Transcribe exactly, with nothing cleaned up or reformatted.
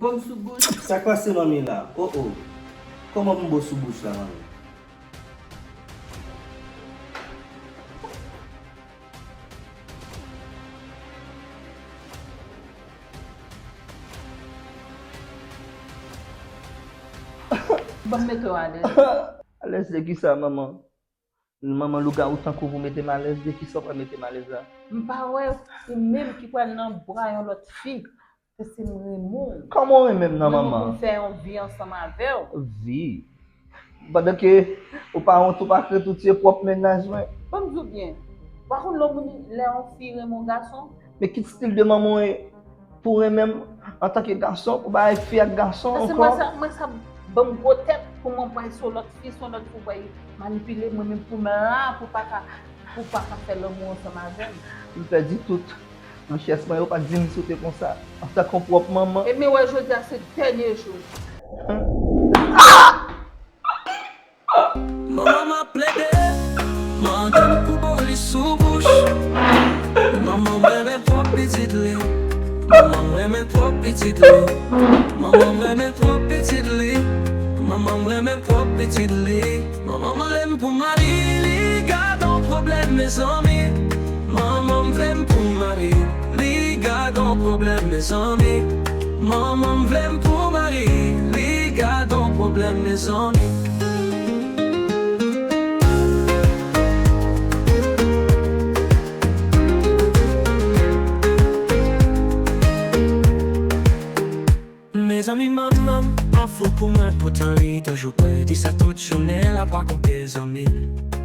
Bo m sou bouch. Sa k pase manmi la? O o. Kòman pou m bo sou bouch la manmi? Ban m mete w alèz. Alèz de kisa manman? Manman lougawou tankou w mete m alèz, de kisa w pral mete m alèz la? M pa wè ou menm ki pral nan bra yon lòt fi. Paske m renmen w. Kòman w renmen m nan manman? M renmen w pou m fè yon vi ansanm avè w. Vi? Pandan ke ou pa wont, ou pa krent, ou tiye pwòp mennaj mwen. Ban m di w byen. Ou pa konn lè moun, lè yon fi renmen yon gason? Men ki stil de manman w ye pou renmen m antanke gason, pou bay fi ak gason ankò? Paske mwen sa, mwen sa ban m gwo tèt pou mwen pral sou yon lòt fi, sou yon lòt fi w pral manipile mwen menm pou m la, pou pa ka, pou pa ka fè lanmou ansanm avè m. M pèdi tout. Richès mwen yo pa t di m si w te konsa, antanke yon pwòp manman. Ebyen, wè, jodi a se dènye jou. Manman m ap plede, mande m pou bo li sou bouch. Manman m renmen twòp pitit li. Manman m renmen twòp pitit li. Manman m renmen twòp pitit li. Manman m renmen twòp pitit li. Manman m vle m pou mari, li gadon pwoblèm, mezanmi. Manman m vle m pou mari, li gadon pwoblèm, mezanmi. Manman m vle m pou mari, li gadon pwoblèm, mezanmi. Mezanmi, manman m an fou pou mwen, poutan li toujou prè. Di sa tout jounen l ap rakonte zanmi l.